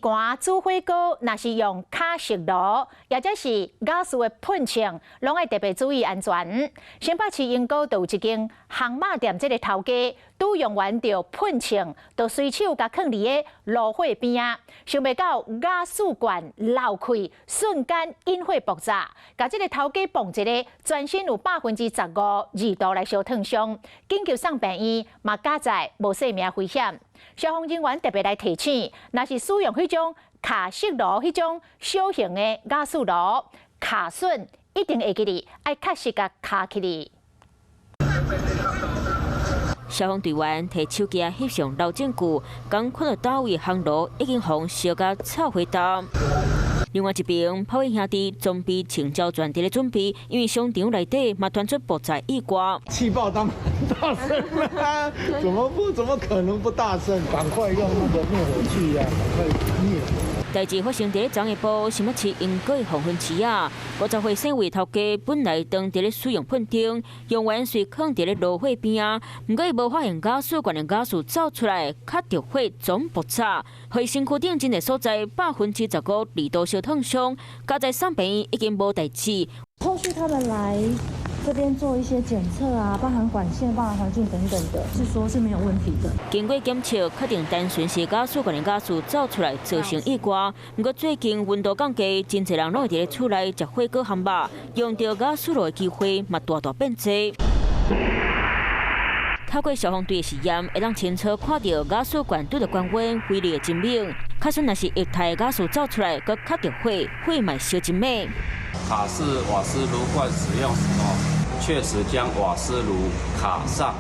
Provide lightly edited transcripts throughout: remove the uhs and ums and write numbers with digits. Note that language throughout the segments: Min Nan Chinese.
寒煮火鍋，若是用卡式爐，抑者是瓦斯的噴槍，攏愛特別注意安全。新北市鶯歌就有一間烘肉店，這个頭家拄用完著噴槍，就隨手共囥佇个爐火邊仔，想袂到瓦斯罐漏氣，瞬間引火爆炸，共這个頭家爆一个，全身有15%二度來燒燙傷，緊急送病院，嘛佳哉無性命危險。消防人員特別來提醒，若是使用彼種卡式爐、彼種小型的瓦斯爐，卡榫一定會記得愛確實共卡起來。消防隊員提手機翕相留證據，剛看到佗位烘爐已經予燒甲臭火焦。另外一邊，炮火兄弟裝備穿膠全佇咧準備，因為商場內底嘛傳出爆炸意外。氣爆當然大聲啦，怎麼不怎麼可能不大聲？趕快用那個滅火器啊，趕快滅火。代誌發生佇咧昨下晡，新北市鶯歌黃昏市啊，50歲姓魏頭家本來當佇咧使用噴槍，用完隨囥佇咧爐火邊仔，毋過伊無發現瓦斯罐的瓦斯走出來，卡著火總爆炸，予身軀頂真濟所在15%二度燒燙傷，佳哉送病院已經無代誌。後續他們來這邊做一些檢測啊，包含管線、包含環境等等的，是說是沒有問題的。經過檢測，確定單純是瓦斯罐的瓦斯走出來造成意外。毋過最近溫度降低，真濟人攏會佇咧厝內食火鍋烘肉，用著瓦斯爐的機會嘛大大變濟。透過消防隊的實驗，會當清楚看著瓦斯罐拄著高溫，威力會真猛。卡榫若是液態瓦斯走出來，閣卡著火，火嘛燒真猛。卡式瓦斯爐罐使用時哦，確實將瓦斯爐卡上，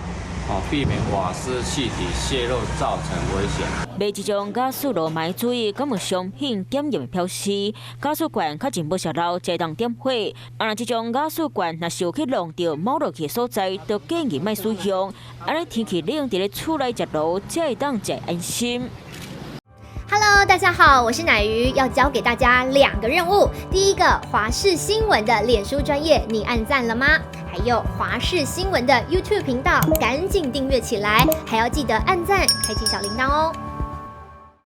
哦，避免瓦斯氣體洩漏造成危險。買這種瓦斯爐嘛愛注意，敢有商品檢驗的標示？瓦斯罐較真無洩漏，才會當點火。啊，若這種瓦斯罐若是有去弄著冒落去的所在，就建議莫使用。按呢天氣冷，佇咧厝內食爐，才會當食安心。 Hello，大家好，我是奶魚，要交給大家兩個任務。第一個，華視新聞的臉書專頁，你按讚了嗎？還有華視新聞的 YouTube 頻道，趕緊訂閱起來，還要記得按讚，開啟小鈴鐺哦。